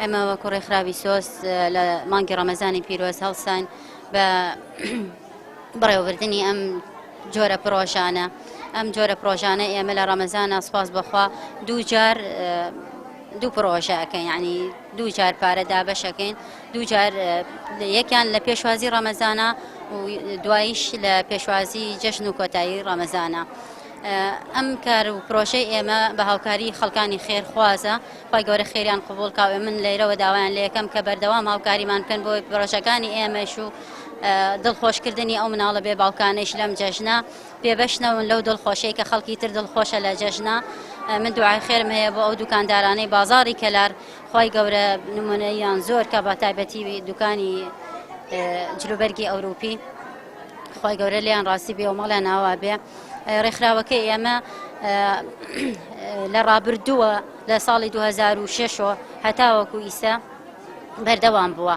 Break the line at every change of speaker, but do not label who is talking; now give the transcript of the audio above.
ئێمە وەکو ڕێکخراوی سۆز لە مانگی ڕەمەزانی پیرۆز هەڵسان بە بەڕێوەبردنی ئەم جۆرە پرۆژانە ئەم جۆرە پرۆژانە ئێمە لە ڕەمەزانە سپاس بەخوا دوو جار دوو پرۆژە ئەکەین یعنی دوو جار پارە دابەشەکەین دوو جار یەکیان لە پێشوازی ڕەمەزانە و دواییش لە پێشوازی جەژن و کۆتایی ڕەمەزانە. ئەم کار و پرۆژەی ئێمە بە هاوکاری خەڵکانی خێرخوازە خوای گەورە خێریان قبوڵ کا و من لێرەوە داوایان لێکەم کە بەردەوام هاوکاریمان بکەن بۆ پرۆژەکانی ئێمەش و دڵخۆشکردنی ئەو مناڵە بێ باوکانەیش لەم جەژنە بێبەش نەون لەو دڵخۆشەی کە خەڵکی تر دڵخۆشە لە جەژنە من دوعای خێرم هەیە بۆ ئەو دوکاندارانەی بازاڕی کەلار خوای گەورە نمونەیان زۆر کە بە تایبەتی دوکانی جلوبەرگی ئەوروپی خوای گەورە لێیان ڕاستی بێ و ماڵیان ئاوا بێ ڕێکخراوەکەی ئێمە لە ڕابردووە لە ساڵی 2006 هەتاوەکو ئیسە بەردەوام بووە.